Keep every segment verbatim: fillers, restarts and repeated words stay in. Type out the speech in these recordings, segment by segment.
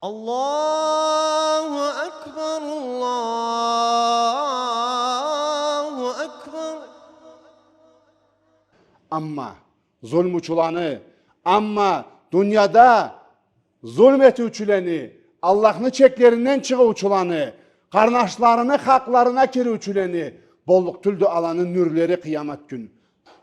الله أكبر، الله أكبر. Амма зулмучуланы, амма дунияда зулм этиучюлени, Аллахны чеклеринден чыгъыучуланы, къарнашларыны хакъларына кириучюлени, боллукъ тюлдю аланы нюрлери къыямат кюн.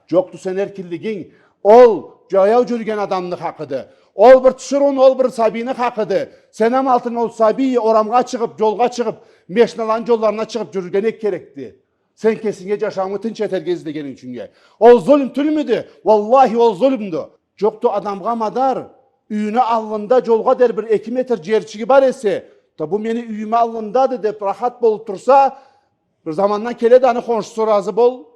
Джокъду сен эркинлигинг, ол джаяу джюрюген адамны хакъыды. Ол бир тиширыуну, ол бир сабийни хакъыды. Сен амалтын ол сабий орамгъа чыгъыб, джолгъа чыгъыб, машиналаны джолларына чыгъыб джюрюрге не керекди? Сен кесинге джашаунгу тынч этерге излегенинг ючюннге. Ол зулм тюлмюдю? Уаллахи, ол зулмду. Джокъду адамгъа мадар, юйюню аллында джолгъа дери бир эки метр джерчиги бар эсе, да бу мени юйюмю аллындады деб рахат болуб турса, бир замандан келеди аны хоншусу, разы бол,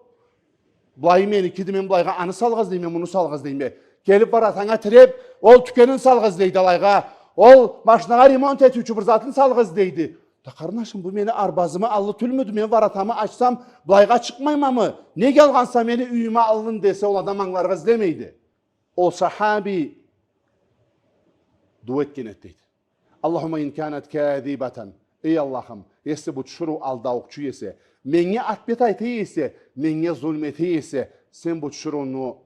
былайы меникиди, мен былайгъа аны салгъа излейме, муну салгъа излейме. Келиб воротанга тиреб, ол тюкенин салгъа излейди алайгъа, ол машинагъа ремонт этиучю бир затын салгъа излейди. Да, къарнашым, бу мени арбазымы аллы тюлмюдю, мен воротамы ачсам, былайгъа чыкъмаймамы? Неге алгъанса мени юйюмю аллын десе, ол адам ангыларгъа излемейди. Ол сахаби дуа этген эди, дейди. اللهم إن كانت كاذبة. Эй Аллахым, если бу тиширыу алдаукъчу эсе, меннге ат-бет айта эсе, меннге зулм эте эсе, сен бу тиширыуну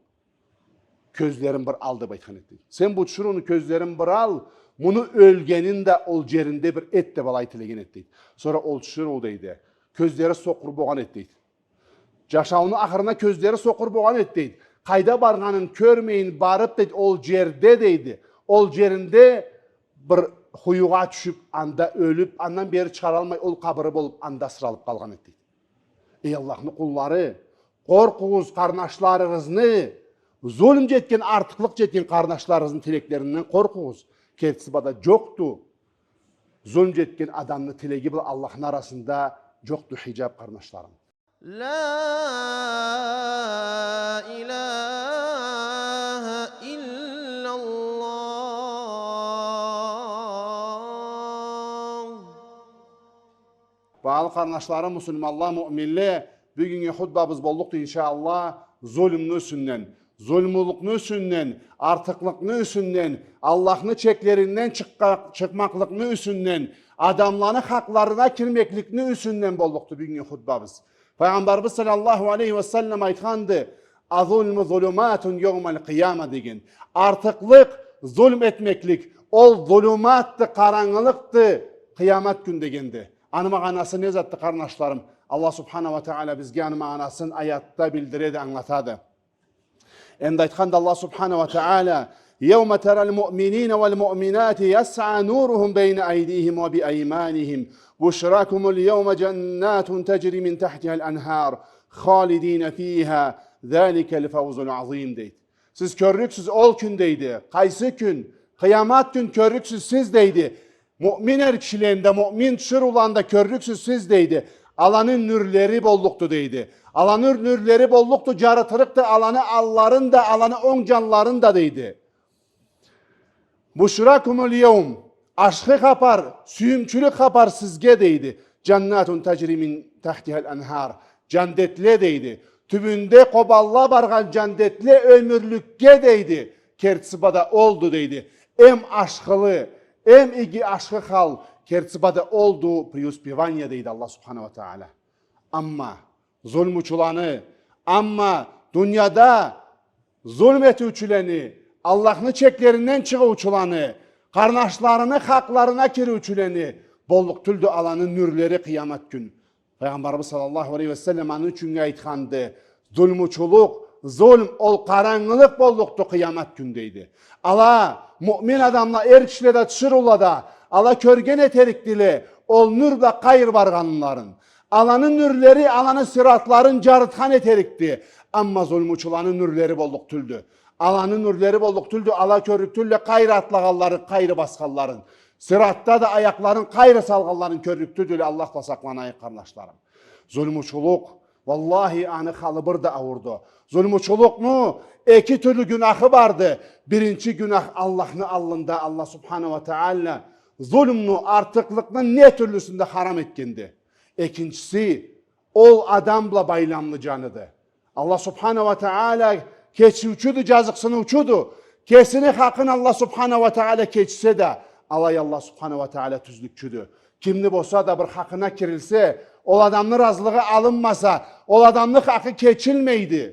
кёзлерин бир ал деб айтхан эди, дейди. Сен бу тиширыуну кёзлерин бир ал, муну ёлгенин да ол джеринде бир эт деб алай тилеген эди, дейди. Сора ол тиширыу, дейди, кёзлери сокъур болгъан эди, дейди. Джашауну ахырына кёзлери сокъур болгъан эди, дейди. Къайда баргъанын кёрмейин барыб, дейди, ол джерде, дейди, ол джеринде бир хуюгъа тюшюб, анда ёлюб, андан бери чыгъаралмай, ол къабыры болуб, анда асыралыб къалгъан эди, дейди. Эй Аллахны къуллары, къоркъугъуз къарнашларыгъызны, зулм джетген, артыкълыкъ джетген къарнашларыгъызны тилеклеринден къоркъугъуз. Кертиси бла да джокъду зулм джетген адамны тилеги бла Аллахны арасында джокъду хиджаб, къарнашларым. لا إله إلا الله. Багъалы къарнашларым, муслиманла, муъминле, бюгюннгю хутбабыз боллукъду, иншаАллах, зулмну юсюнден, зулмулукъну юсюнден, артыкълыкъны юсюнден, Аллахны чеклеринден чыкъгъа-, чыкъмакълыкъны юсюнден, адамланы хакъларына кирмекликни юсюнден боллукъду бюгюннгю хутбабыз. Пайгъамбарыбыз саллаллаху алейхи ва саллам айтханды: الظلم ظلمات يوم القيامة, деген. Артыкълыкъ, зулм этмеклик, ол зулуматды, къарангылыкъды къыямат кюн, дегенди. Аны магъанасы не затды, къарнашларым? Аллах субханаху ва тагъала бизге аны магъанасын аятда билдиреди, англатады. Энди айтханды Аллах субханаху ва тагъала: يوم ترى المؤمنين والمؤمنات يسعى نورهم بين أيديهم وبأيمانهم بشراكم اليوم جنات تجري من تحتها الأنهار خالدين فيها ذلك الفوز العظيم, дейди. Сиз кёррюксюз ол кюн, дейди. Къайсы кюн? Къыямат кюн кёррюксюз сиз, дейди. Муъмин эр кишилени да, муъмин тиширыуланы да кёррюксюз сиз, дейди. Аланы нюрлери боллукъду, дейди. Аланы нюрлери боллукъду, джарытырыкъды аланы алларын да, аланы онг джанларын да, дейди. بشراكم اليوم, ашхы хапар, сюйюмчюлюк хапар сизге, дейди. جنات تجري من تحتها الأنهار. Джандетле, дейди. Тюбюнде къобанла баргъан джандетле ёмюрлюкге, дейди. Кертиси бла да олду, дейди. Эм ашхылы, эм иги ашхы хал, кертиси бла да олду преуспевание, дейди Аллах субханаху ва тагъала. Амма зулмучуланы, амма дунияда зулм этиучюлени, Аллахны чеклеринден чыгъыучуланы, къарнашларыны хакъларына кириучюлени, боллукъ тюлдю аланы нюрлери къыямат кюн. Пайгъамбарыбыз саллаллаху алейхи ва саллам аны ючюннге айтханды: зулмучулукъ, зулм, ол къарангылыкъ боллукъду къыямат кюн, дейди. Ала, муъмин адамла, эр кишиле да, тиширыула да, ала кёрген этерикдиле ол нюр бла къайры баргъанларын. Аланы нюрлери аланы сыратларын джарытхан этерикди. Амма зулмучуланы нюрлери боллукъ тюлдю. Аланы нюрлери боллукъ тюлдю, ала кёррюк тюлле къайры атлагъанларын, къайры басханларын. Сыратда да аякъларын къайры салгъанларын кёррюк тюлдюле, Аллах бла сакъланайыкъ, къарнашларым. Зулмучулукъ, уаллахи, аны халы бир да ауурду. Зулмучулукъну эки тюрлю гюнахы барды. Биринчи гюнах Аллахны аллында, Аллах субханаху ва тагъала зулмну, артыкълыкъны не тюрлюсюн да харам этгенди. Экинчиси, ол адам бла байламлы джаныды. Аллах субханаху ва тагъала кечиучюдю, джазыкъсыныучуду. Кесини хакъын Аллах субханаху ва тагъала кечсе да, Алай Аллах субханаху уа тагъала тюзлюкчюдю. Кимни болса да бир хакъына кирилсе, ол адамны ыразылыгъы алынмаса, ол адамны хакъы кечилмейди.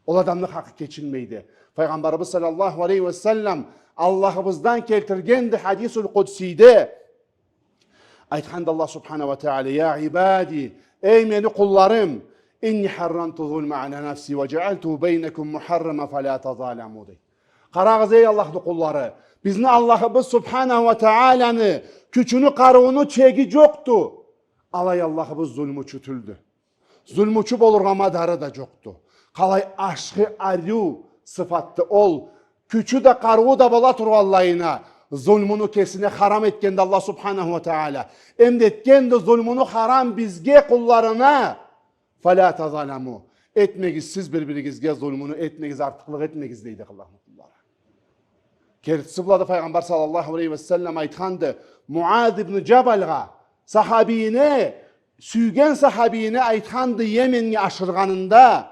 Ол адамны хакъы кечилмейди. Файгъамбарыбыз саллаллаху алейхи уа саллам Аллахыбыздан келтиргенди хадисул къудсийде. Айтханды Аллах субханаху уа тагъала: «يا عبادي, эй мени къулларым, إني حرمت الظلم على نفسي وجعلته بينكم محرما فلا تظالموا», — дейди. Къарагъыз, эй Аллахны къуллары, бизни Аллахыбыз субханаху уа тагъаланы кючюню, къарыуну чеги джокъду. Алай Аллахыбыз зулмучу тюлдю. Зулмучу болургъа мадары да джокъду. Къалай ашхы, ариу сыфатды ол. Кючю да, къарыуу да бола тургъанлайына, зулмуну кесине харам этгенди Аллах субханаху уа тагъала. Эм да этгенди зулмуну харам бизге, къулларына. «فلا تظالموا». Этмегиз сиз бир-биригизге зулмуну, этмегиз, артыкълыкъ этмегиз, дейди Аллахны къуллары. Кертиси былады, Файгъамбар саллаллаху алейхи уа саллам айтханды, Муаз ибн Джабалгъа, сахабийине, сюйген сахабийине айтханды Йеменнге ашыргъанында: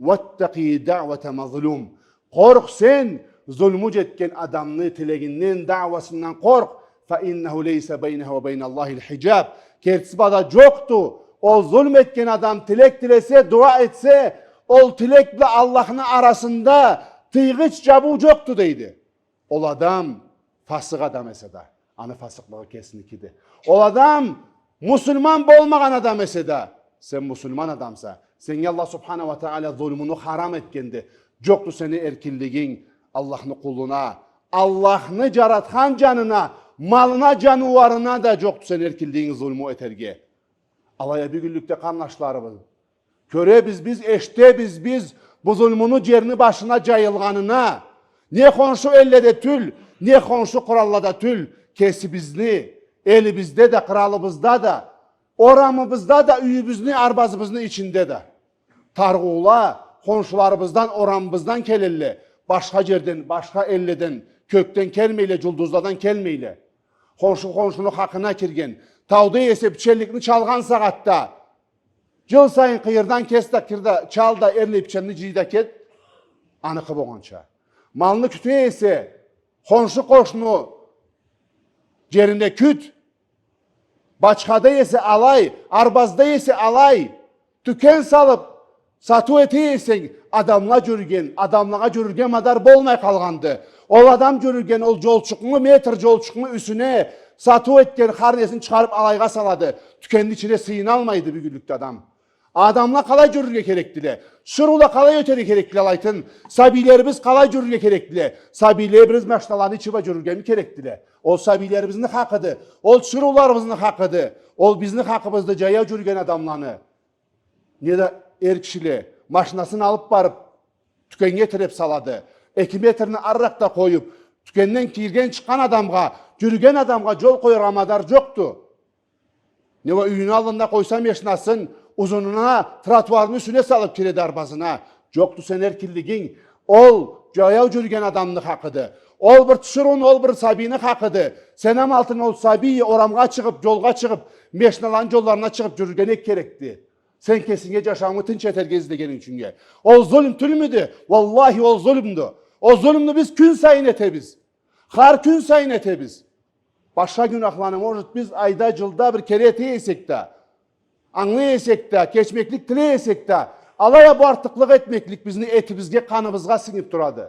«واتق دعوة المظلوم». Къоркъ сен зулму джетген адамны тилегинден, дауасындан къоркъ. «فإنه ليس بينه وبين الله حجاب». Кертиси былада джокъду. Ол зулму этген адам тилек тилесе, дуа этсе, ол тилек бла Аллахны арасында тыйгъыч, джабыу джокъду, дейди. Ол адам фасыкъ адам эсе да, аны фасыкълыгъы кесиникиди. Ол адам муслиман болмагъан адам эсе да, сен муслиман адамса, сеннге Аллах субханаху уа тагъала зулмуну харам этгенди. Джокъду сени эркинлигинг Аллахны къулуна, Аллахны джаратхан джанына, малына, джаныуарына да джокъду сени эркинлигинг зулму этерге. Алай а бюгюнлюкде, къарнашларыбыз, кёребиз биз, эшитебиз биз бу зулмуну джерни башына джайылгъанына. Не хоншу элледе тюл, не хоншу къраллада тюл, кесибизни элибизде да, къралыбызда да, орамыбызда да, юйюбюзню, арбазыбызны ичинде да. Таргъыула хоншуларыбыздан, орамыбыздан келелле. Башха джерден, башха элледен, кёкден келмейле, джулдузладан келмейле. Хоншу хоншуну хакъына кирген, тауда эсе пиченликни чалгъан сагъатда, джыл сайын къыйырдан кес да, кир да, чал да, эрлай пиченни джый да кет, аныкъы болгъанча. Малны кюте эсе, хоншу къошну джерине кют, бачхада эсе алай, арбазда эсе алай, тюкен салыб, сатыу эте эсенг, адамла джюрюген, адамлагъа джюрюрге мадар болмай къалгъанды. Ол адам джюрюген, ол джолчукъну, метр джолчукъну юсюне сатыу этген хар несин чыгъарыб алайгъа салады. Тюкенни ичине сыйыналмайды бюгюнлюкде адам. Адамла къалай джюрюрге керекдиле? Тиширыула къалай ётерге керекдиле алайтын? Сабийлерибиз къалай джюрюрге керекдиле? Сабийлерибиз машиналаны ичи бла джюрюргеми керекдиле? Ол сабийлерибизни хакъыды. Ол тиширыуларыбызны хакъыды. Ол бизни хакъыбызды, джаяу джюрюген адамланы. Неда эр кишиле машинасын алыб барыб, тюкеннге тиреб салады. Эки метрни арыракъда къоюб, тюкенден кирген, чыкъгъан адамгъа, джюрюген адамгъа джол къояргъа мадар джокъду. Не уа юйюню аллында къойса машинасын, узунуна, тротуарны юсюне салыб киреди арбазына. Джокъду сени эркинлигинг. Ол джаяу джюрюген адамны хакъыды. Ол бир тиширыуну, ол бир сабийни хакъыды. Сен амалтын ол сабий орамгъа чыгъыб, джолгъа чыгъыб, машиналаны джолларына чыгъыб джюрюрге не керекди? Сен кесинге джашаунгу тынч этерге излегенинг ючюннге. Ол зулму тюлмюдю? Уаллахи, ол зулмуду. Ол зулмуну биз кюн сайын этебиз. Хар кюн сайын этебиз. Башха гюнахланы, может, биз айда, джылда бир кере эте эсек да, ангылай эсек да, кечмеклик тилей эсек да, алай а бу артыкълыкъ этмеклик бизни этибизге, къаныбызгъа сингиб турады.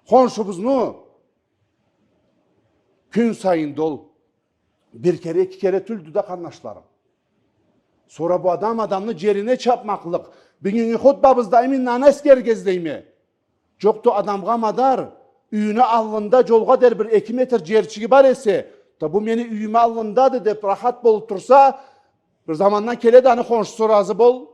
Хоншубузну кюн сайын да ол бир кере, эки кере тюлдю да, къарнашларым. Сора бу адам адамны джерине чабмакълыкъ. Бюгюннгю хутбабызда именно аны эсгерирге излейме. Джокъду адамгъа мадар, юйюню аллында джолгъа дери бир эки метр джерчиги бар эсе, да бу мени юйюмю аллындады деб рахат болуб турса, бир замандан келеди аны хоншусу, разы бол,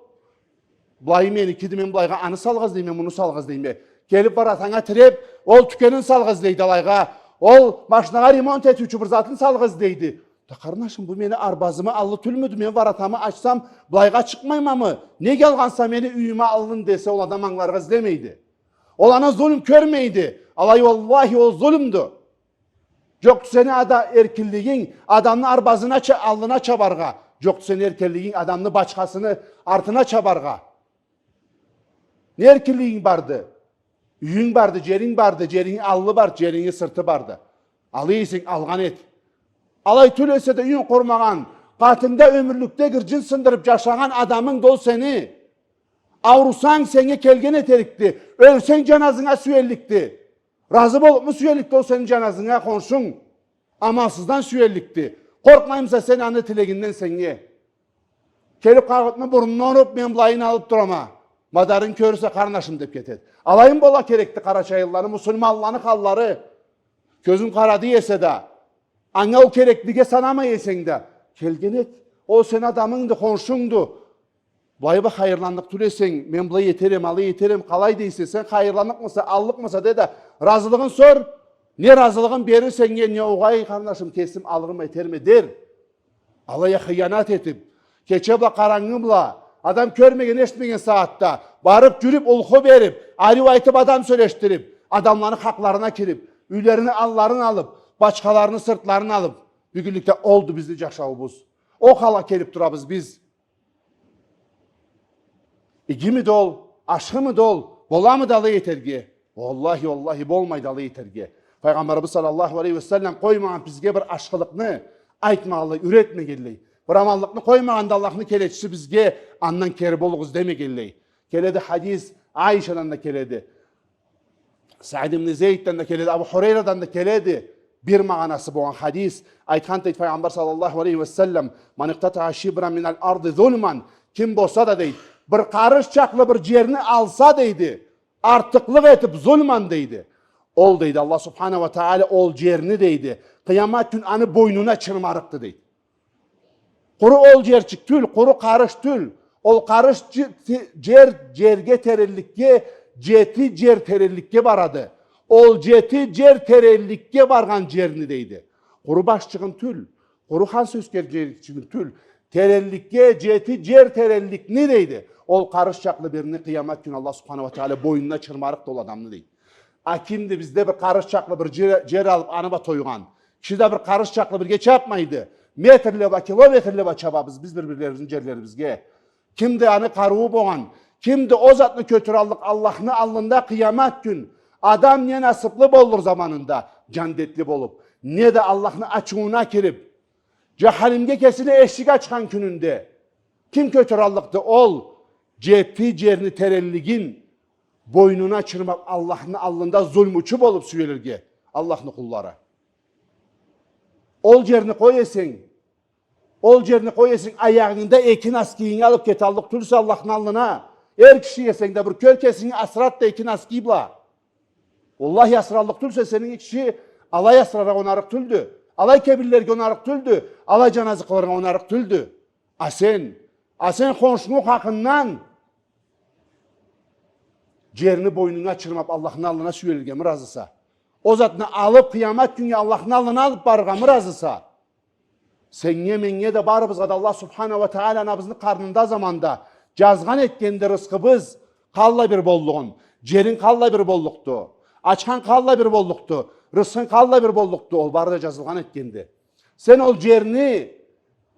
былайы меникиди, мен былайгъа аны салгъа излейме, муну салгъа излейме. Келиб воротанга тиреб, ол тюкенин салгъа излейди алайгъа. Ол машинагъа ремонт этиучю бир затын салгъа излейди. Да, къарнашым, бу мени арбазымы аллы тюлмюдю? Мен воротамы ачсам, былайгъа чыкъмаймамы? Неге алгъанса мени юйюмю аллын десе, ол адам ангыларгъа излемейди. Ол аны зулму кёрмейди. Алай, уаллахи, ол зулмуду. Джокъду сени ада эркинлигинг адамны арбазына ча-, аллына чабаргъа. Джокъду сени эркинлигинг адамны бачхасыны артына чабаргъа. Не эркинлигинг барды? Юйюнг барды, джеринг барды, джерингни аллы барды, джерингни сырты барды. Алай эсенг, алгъан эт. Алай тюл эсе да, юйюн къурмагъан, къатынгда ёмюрлюкде гыржын сындырып джашагъан адамынгды ол сени. Аурусанг, сеннге келген этерикди. Ёлсенг, джаназынга сюелликди. Разы болупму сюелликди ол сени джаназынга, хоншунг? Амалсыздан сюелликди. Къоркъмаймыса сен аны тилегинден сеннге? Келип, къагъытны бурнундан уруп, мен былайын алып турама. Мадарынг кёрюрсе, къарнашым, деп кетеди. Алаймы бола керекди къарачайлыланы, муслиманланы халлары? Кёзюнг къарады эсе да, анга ол кереклиге санамай эсенг да, келген эт. Ол сени адамынгды, хоншунгду. Былай бла хайырланлыкъ тюл эсенг, мен былай этерем, алай этерем, къалай дейсе, сен хайырланлыкъмыса, аллыкъмыса, де да, разылыгъын сор. Не разылыгъын берир сеннге, не огъай, къарнашым, кесим алырма, этерме, дер. Алай а хыянат этип, кече бла, къарангы бла, адам кёрмеген, эшитмеген сагъатда барып, джюрюп, улху берип, ариу айтып, адам сёлешдирип, адамланы хакъларына кирип, юйлерини алларын алып, бачхаларыны сыртларын алып, бюгюнлюкде олду бизни джашауубуз. Ол халгъа келип турабыз биз. Игимиди ол, ашхымыды ол, боламыды алай этерге? Уаллахи, уаллахи, болмайды алай этерге. Файгъамбарыбыз саллаллаху алейхи ва саллам къоймагъан бизге бир ашхылыкъны айтмагъанлай, юретмегенлей. Бир аманлыкъны къоймагъанды Аллахны келечиси бизге, андан кери болугъуз демегенлей. Келеди хадис, Айшадан да келеди. Саид ибн Зейдден да келеди, Абу Хурейрадан да келеди. Бир магъанасы болгъан хадис. Айтхан дейди Файгъамбар саллаллаху алейхи ва саллам: «Ман икътатаа шибран минал арды зулман». Ким болса да, дейди, бир къарыш чакълы бир джерни алса, дейди, артыкълыкъ этип, зулман, дейди, ол, дейди, Аллах субхана ва тагъала ол джерни, дейди, къыямат кюн аны бойнуна чырмарыкъды, дейди. Къуру ол джерчик тюл, къуру къарыш тюл. Ол къарыш джи-, ти-, джер, джерге теренликге, джети джер теренликге барады. Ол джети джер теренликге баргъан джерни, дейди. Къуру башчыгъын тюл, къуру хан сёз керчигин тюл. Теренликге, джети джер теренликни, дейди. Ол къарыш чакълы бирни къыямат кюн Аллах субхана ва тагъала бойнуна чырмарыкъды ол адамны, дейди. А кимди бизде бир къарыш чакълы бир джер, джер алып, аны бла тойгъан? Киши да бир къарыш чакълы бирге чапмайды. Метрле бла, километрле бла чабабыз биз бир-бирлерибизни джерлерибизге. Кимди аны къарыуу болгъан? Кимди ол затны кётюраллыкъ Аллахны аллында къыямат кюн? Адам не насыплы боллур заманында, джандетли болуп, не да Аллахны ачыууна кирип, джаханимге кесине эшик ачхан кюнюнде. Ким кётюраллыкъды ол джети джерни теренлигин бойнуна чырмап, Аллахны аллында зулмучу болуп сюелирге, Аллахны къуллары? Ол джерни къой эсенг, ол джерни къой эсенг, аягъынгда эки носкийинги алып кеталлыкъ тюлсе Аллахны аллына. Эр киши эсенг да, бир кёр кесинги, асрат да эки носки бла. Уаллахи, асраллыкъ тюлсе, сени киши алай асраргъа онарыкъ тюлдю. Алай кебинлерге онарыкъ тюлдю. Алай джаназы къылыргъа онарыкъ тюлдю. А сен, а сен хоншунгу хакъындан джерни бойнунга чырмап, Аллахны аллына сюелиргеми разыса? Ол затны алып, къыямат кюннге Аллахны аллына алып барыргъамы разыса? Сеннге, меннге да, барыбызгъа да Аллах субхана ва тагъала анабызны къарнында заманда джазгъан этгенди рысхыбыз къаллай бир боллугъун, джеринг къаллай бир боллукъду, ачхан къаллай бир боллукъду, рысхынг къаллай бир боллукъду, ол бары да джазылгъан этгенди. Сен ол джерни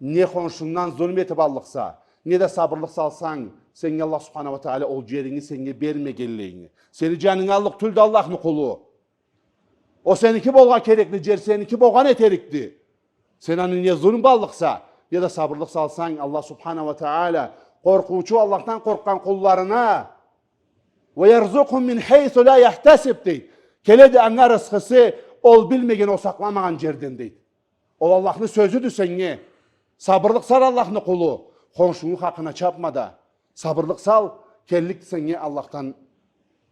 не хоншунгдан зулму этип аллыкъса, не да сабырлыкъ салсанг, сеннге Аллах субхана ва тагъала ол джеринги сеннге бермегенлейинги. Сени джанынгы аллыкъ тюлдю, Аллахны къулу. Ол сеники болгъа керекли джер, сеники болгъан этерикди. Сен аны не зулму бла аллыкъса, не да сабырлыкъ салсанг, Аллах субхана ва тагъала къоркъуучу, Аллахдан къоркъгъан къулларына «Ва ярзукъху мин хайсу ла яхтасиб» дейди. Келеди анга рысхысы, ол билмеген, ол сакъламагъан джерден, дейди. Ол Аллахны сёзюдю сеннге. Сабырлыкъ сал, Аллахны къулу. Хоншунгу хакъына чапма да. Сабырлыкъ сал, келликди сеннге Аллахдан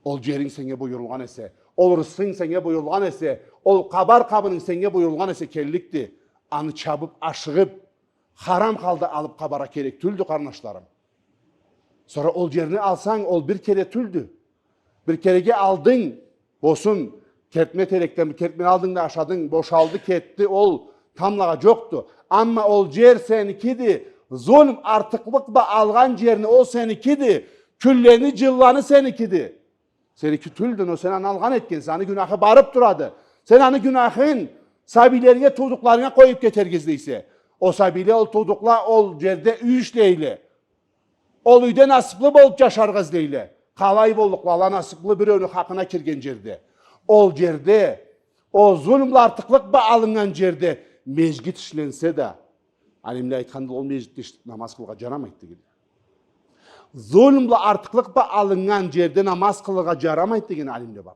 ол джеринг сеннге буюрулгъан эсе, ол рысхынг сеннге буюрулгъан эсе, ол къабар къабынынг сеннге буюрулгъан эсе, келликди. Аны чабып, ашыгъып, харам халда алып къабаргъа керек тюлдю, къарнашларым. Сора ол джерни алсанг, ол бир кере тюлдю. Бир кереге алдынг, болсун, кертме терекден, кертмени алдынг да ашадынг, бошалды, кетди, ол тамблагъа джокъду. Амма ол джер сеникиди, зулму, артыкълыкъ бла алгъан джерни, ол сеникиди, кюнлени, джылланы сеникиди. Сеники тюлдю, но сен аны алгъан этгенсе, аны гюнахы барып турады. Сен аны гюнахын сабийлеринге, туудукъларынга къоюп кетерге излейсе. Ол сабийле, ол туудукъла ол джерде юй ишлейле. Ол юйде насыплы болуп джашаргъа излейле. Къалай боллукъла ала насыплы биреуню хакъына кирген джерде? Ол джерде Ол зулму бла, артыкълыкъ бла алыннган джерде межгит ишленсе да, алимле айтханды, ол межгитде иш-, намаз къылыргъа джарамайды деген. Зулму бла, артыкълыкъ бла алыннган джерде намаз къылыргъа джарамайды деген алимле бар.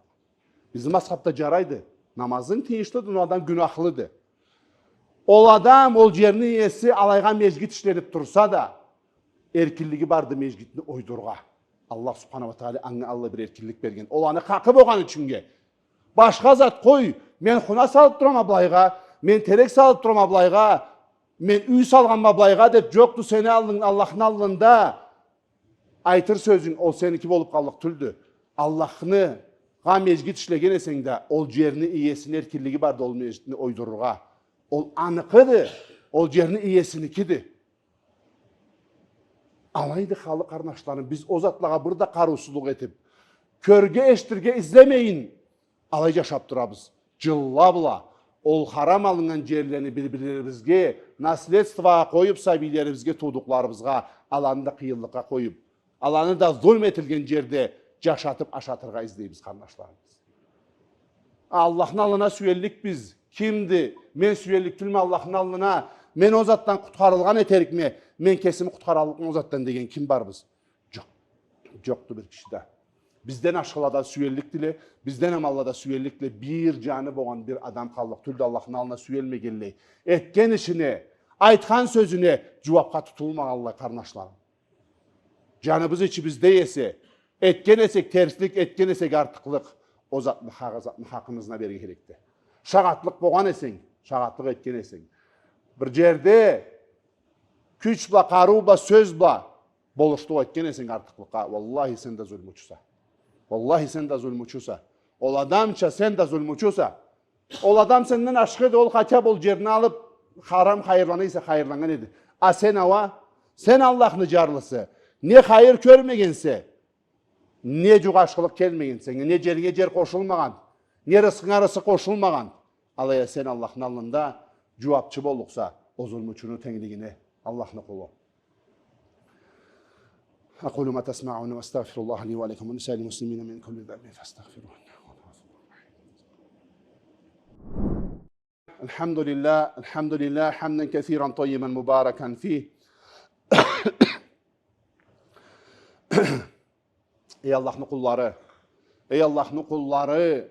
Бизни мазхабда джарайды. Намазынг тыйыншлыды, но адам гюнахлыды. Ол адам, ол джерни иеси, алайгъа межгит ишленип турса да, эркинлиги барды межгитни ойдурургъа. Аллах субханаху уа тагъала анга аллай бир эркинлик берген. Ол аны хакъы болгъаны ючюннге. Башха зат къой, мен хуна салып турама былайгъа, мен терек салып турама былайгъа, мен юй салгъанма былайгъа деп джокъду сени аллынг-, Аллахны аллында. Айтыр сёзюнг, ол сеники болуп къаллыкъ тюлдю. Аллахныгъа межгит ишлеген эсенг да, ол джерни иесини эркинлиги барды ол межгитни ойдурургъа. Ол аныкъыды, ол джерни иесиникиди. Алайды халы, къарнашларым, биз ол затлагъа бир да къарыусузлукъ этип, кёрюрге, эшитирге излемейин, алай джашап турабыз. Джылла бла ол харам алыннган джерлени бир-бирлерибизге наследствогъа къоюп, сабийлерибизге, туудукъларыбызгъа, аланы да къыйынлыкъгъа къоюп, аланы да зулму этилген джерде джашатып ашатыргъа излейбиз, къарнашларыбыз. Аллахны аллына сюелликбиз. Кимди? Мен сюеллик тюлме Аллахны аллына. Мен ол затдан къутхарылгъан этерикме. Мен кесими къутхараллыкъма ол затдан деген ким барбыз? Джокъ. Джокъду бир киши да. Бизден ашхыла да сюелликдиле, бизден аманла да сюелликдиле. Бир джаны болгъан бир адам къаллыкъ тюлдю Аллахны аллына сюелмегенлей. Этген ишине, айтхан сёзюне джууапха тутулмагъанлай, къарнашларым. Джаныбыз ичибизде эсе, этген эсек терслик, этген эсек артыкълыкъ, ол затны хакъы-, затны хакъын ызына берирге керекди. Шагъатлыкъ болгъан эсенг, шагъатлыкъ этген эсенг. Бир джерде кюч бла, къарыу бла, сёз бла болушлукъ этген эсенг артыкълыкъгъа, уаллахи, сен да зулмучуса. Уаллахи, сен да зулмучуса. Ол адамча сен да зулмучуса. Ол адам сенден ашхыды, ол хотя бы ол джерни алып, харам хайырлана эсе, хайырланнган эди. А сен, ауа, сен Аллахны джарлысы, не хайыр кёрмегенсе, не джукъ ашхылыкъ келмеген сеннге, не джеринге джер къошулмагъан, не рысхынга рысхы къошулмагъан. Алай а сен Аллахны аллында джууапчы боллукъса ол зулмучуну тенглигине, Аллахны къулу. أقول ما تسمعون وأستغفر الله لي ولكم ولسائر المسلمين من كل ذنب فاستغفروه إنه هو الغفور الرحيم. الحمد لله، الحمد لله، حمدا كثيرا طيبا مباركا فيه. Эй Аллахны къуллары, эй Аллахны къуллары,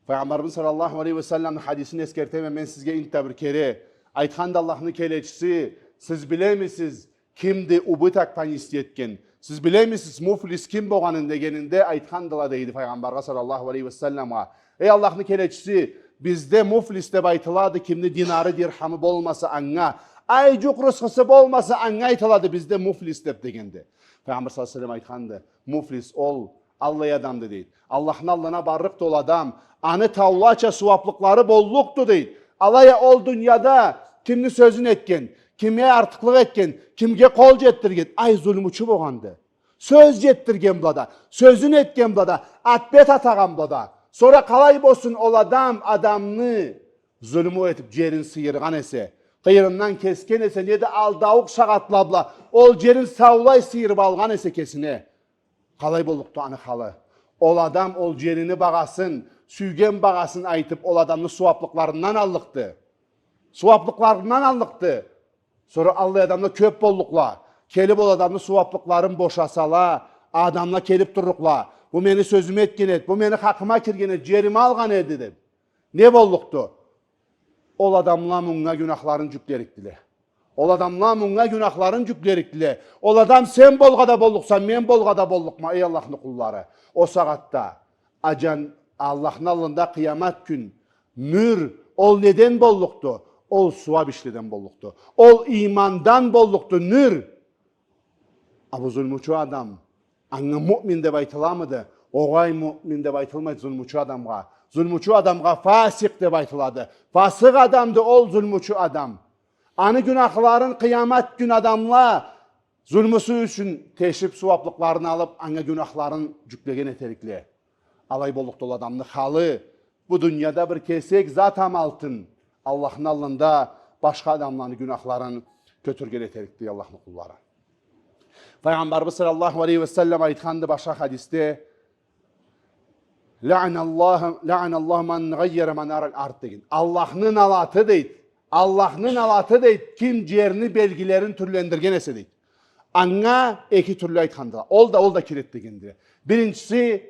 Файгъамбарыбыз саллаллаху алейхи ва салламны хадисин эсгертеме мен сизге энтда бир кере. Айтханды Аллахны келечиси, сиз билемисиз, кимди убыток понести этген? Сиз билемисиз, муфлис ким болгъанын дегенинде, айтхандыла, дейди, Файгъамбаргъа саллаллаху алейхи ва салламгъа: эй Аллахны келечиси, бизде муфлис деп айтылады кимни динары, дирхамы болмаса анга, ай джукъ рысхысы болмаса анга айтылады бизде муфлис деп, дегенде, Файгъамбар саллаллаху алейхи ва саллам айтханды: муфлис ол аллай адамды, дейди. Аллахны аллына барлыкъды ол адам, аны таулача сууаблыкълары боллукъду, дейди. Алай а ол дунияда кимни сёзюн этген, кимге артыкълыкъ этген, кимге къол джетдирген, ай, зулмучу болгъанды. Сёз джетдирген бла да, сёзюн этген бла да, ат-бет атагъан бла да. Сора къалай болсун ол адам, адамны зулму этип, джерин сыйыргъан эсе, къыйырындан кесген эсе, неда алдаукъ шагъатла бла ол джерин саулай сыйырып алгъан эсе кесине? Къалай боллукъду аны халы? Ол адам ол джерини багъасын, сюйген багъасын айтып, ол адамны сууаблыкъларындан аллыкъды. Сууаблыкъларындан аллыкъды. Сора аллай адамла кёп боллукъла. Келип ол адамны сууаблыкъларын бошасала, адамла келип турлукъла: бу мени сёзюме этген эди, бу мени хакъыма кирген эди, джерими алгъан эди, деп. Не боллукъду? Ол адамла мунга гюнахларын джюклерикдиле. Ол адамла мунга гюнахларын джюклерикдиле. Ол адам сен болгъа да боллукъса, мен болгъа да боллукъма, эй Аллахны къуллары. Ол сагъатда аджан Аллахны аллында къыямат кюн нюр, ол неден боллукъду? Ол сууаб ишледен боллукъду. Ол иймандан боллукъду нюр. А бу зулмучу адам, анга муъмин деп айтыламыды? Огъай, муъмин деп айтылмайды зулмучу адамгъа. Зулмучу адамгъа фасикъ деп айтылады. Фасыкъ адамды ол зулмучу адам. Аны гюнахларын къыямат кюн адамла зулмусу ючюн тешип, сууаблыкъларын алып, анга гюнахларын джюклеген этерикле. Алай боллукъду ол адамны халы. Бу дунияда бир кесек зат амалтын Аллахны аллында башха адамланы гюнахларын кётюрген этерикди, Аллахны къуллары. Файгъамбарыбыз саллаллаху алейхи ва саллам айтханды башха хадисде: «Лаъаналлаху, лаъаналлаху ман гъайяра манарал ард», — деген. Аллахны налаты, дейди. Аллахны налаты, дейди, ким джерни белгилерин тюрлендирген эсе, дейди. Анга эки тюрлю айтханды. Ол да, ол да кирет дегенди. Биринчиси,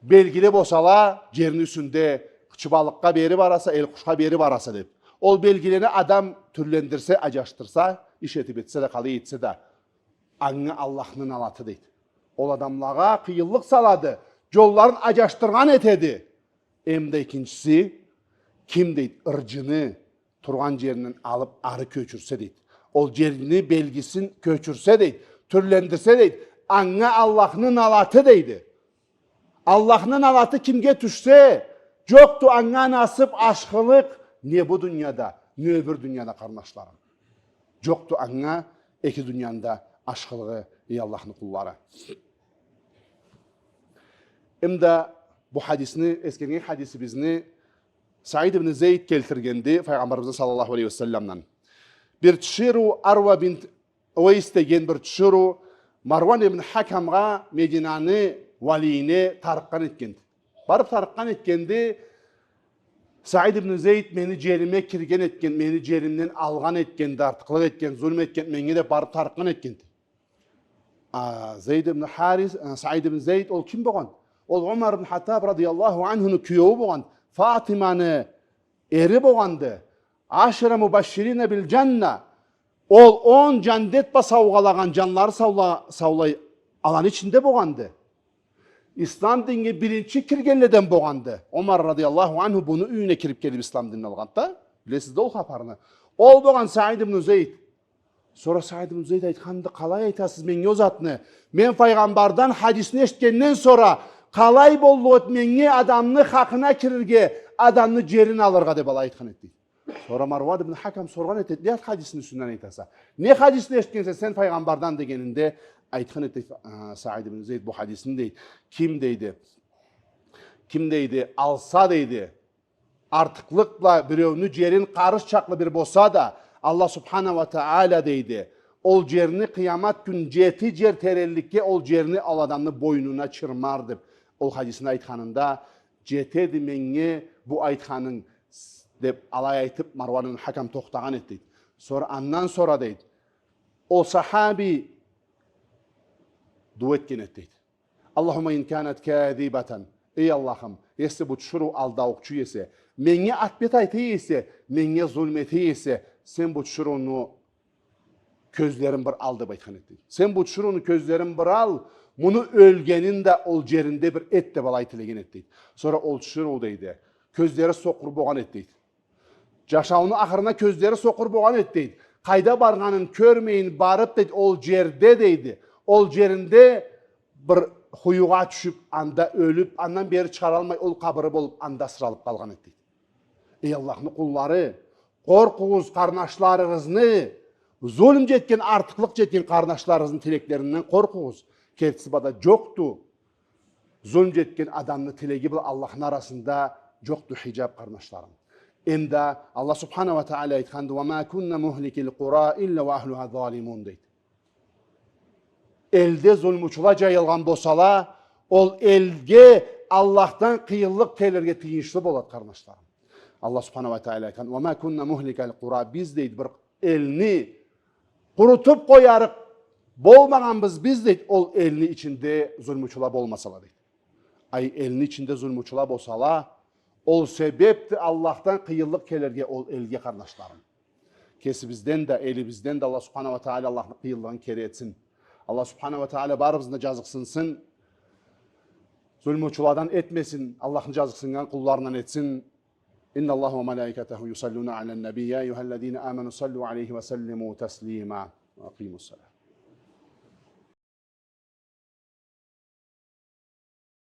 белгили болсала, джерни юсюнде чыбалыкъгъа бери бараса, элкъушха бери бараса, деб. Ол белгилени адам тюрлендирсе, аджашдырса, иш этиб этсе да, къалай этсе да, анга Аллахны налаты, дейди. Ол адамлагъа къыйынлыкъ салады, джолларын аджашдыргъан этеди. Эм да экинчиси, ким, дейди, ырджыны тургъан джеринден алыб ары кёчюрсе, дейди. Ол джерни белгисин кёчюрсе, дейди, тюрлендирсе, дейди, анга Аллахны налаты, дейди. Аллахны налаты кимге тюшсе, джокъду анга насыб ашхылыкъ не бу дунияда, не ёбюр дунияда, къарнашларым. Джокъду анга эки дунияны да ашхылыгъы, эй Аллахны къуллары. Эм да бу хадисни, эсгерген хадисибизни Саид ибн Зейд келтиргенди Файгъамбарыбыздан саллаллаху алейхи ва салламдан. Бир тиширыу Арва бинт Уэйс деген бир тиширыу Марван ибн Хакамгъа, Мединаны валийине, тарыкъгъан этгенди. Барыб тарыкъгъан этгенди: «Саид ибн Зейд мени джериме кирген этген, мени джеримден алгъан этгенди, артыкълыкъ этген, зулму этген меннге», — деб барыб тарыкъгъан этгенди. А, Зейд ибн Харис, а, Саид ибн Зейд, ол ким болгъан? Ол Умар ибн Хаттаб радияллаху анхуну киеую болгъан, Фатиманы эри болгъанды. Ашара мубашширина бил джанна. Ол он джандет бла саугъалагъан, джанлары саула-, саулай, аланы ичинде болгъанды. Ислам динге биринчи киргенледен болгъанды. Умар радияллаху анху буну юйюне кириб келиб ислам динин алгъанды да. Билесиз да ол хапарны. Ол болгъан Саид ибн Зейд. Сора Саид ибн Зейд айтханды: «Къалай айтасыз меннге ол затны? Мен Файгъамбардан хадисни эшитгенден сора, къалай боллукъ эди меннге адамны хакъына кирирге, адамны джерин алыргъа?» — деб алай айтхан эди. Сора Марван ибн Хакам соргъан эди: «Не хадисни юсюнден айтаса? Не хадисни эшитгенсе сен Файгъамбардан?» — дегенинде, айтхан эди, а, Саид ибн Зейд бу хадисни, дейди. «Ким, — дейди, — ким, — дейди, — алса, — дейди, — артыкълыкъ бла биреуню джерин къарыш чакълы бир болса да, Аллах субхана ва тааля, — дейди, — ол джерни къыямат кюн джети джер теренликге ол джерни ол адамны бойнуна чырмар», — деб ол хадисни айтханында, «Джетеди меннге бу айтханынг», — деб алай айтыб Марван ибн Хакам тохтагъан эди, дейди. Сора, андан сора, дейди, ол сахаби дуа этген эди, дейди. «Аллахумма ин канат казибатан». Эй Аллахым, если бу тиширыу алдаукъчу эсе, меннге атбет айта эсе, меннге зулму эте эсе, сен бу тиширыуну кёзлерин бир ал, деб айтхан эди. Сен бу тиширыуну кёзлерин бир ал, муну ёлгенин да ол джеринде бир эт, деб алай тилеген эди, дейди. Сора ол тиширыу, дейди, кёзлери сокъур болгъан эди, дейди. Джашауну ахырына кёзлери сокъур болгъан эди, дейди. Къайда баргъанын кёрмейин барыб, дейди, ол джерде, дейди, ол джеринде бир хуюгъа тюшюб, анда ёлюб, андан бери чыгъаралмай, ол къабыры болуб, анда асыралыб къалгъан эди, дейди. Эй Аллахны къуллары, къоркъугъуз къарнашларыгъызны, зулму джетген, артыкълыкъ джетген къарнашларыгъызны тилеклеринден къоркъугъуз. Кертиси бла да джокъду зулму джетген адамны тилеги бла Аллахны арасында джокъду хиджаб, къарнашларым. Эм да Аллах субхана ва тааля айтханды: «Ва ма кунна мухликил къура илля ва ахлюха залимун», — дейди. Элде зулмучула джайылгъан болсала, ол элге Аллахдан къыйынлыкъ келирге тыйыншлы болады, къарнашларым. Аллах субхана ва тааля айтхан: «Ва ма кунна мухликал къура», биз, дейди, бир элни къурутуб къоярыкъ болмагъанбыз биз, дейди, ол элни ичинде зулмучула болмасала, дейди. Ай, элни ичинде зулмучула болсала, ол себебди Аллахдан къыйынлыкъ келирге ол элге, къарнашларым. Кесибизден да, элибизден да Аллах субхана ва тааля Аллахны къыйынлыгъын кери этсин. Аллах субхана ва тааля барыбызны да джазыкъсынсын. Зулмучуладан этмесин, Аллахны джазыкъсыннган къулларындан этсин. إن الله وملائكته يصلون على النبي، يا أيها الذين آمنوا صلوا عليه وسلموا تسليما. وأقيموا الصلاة.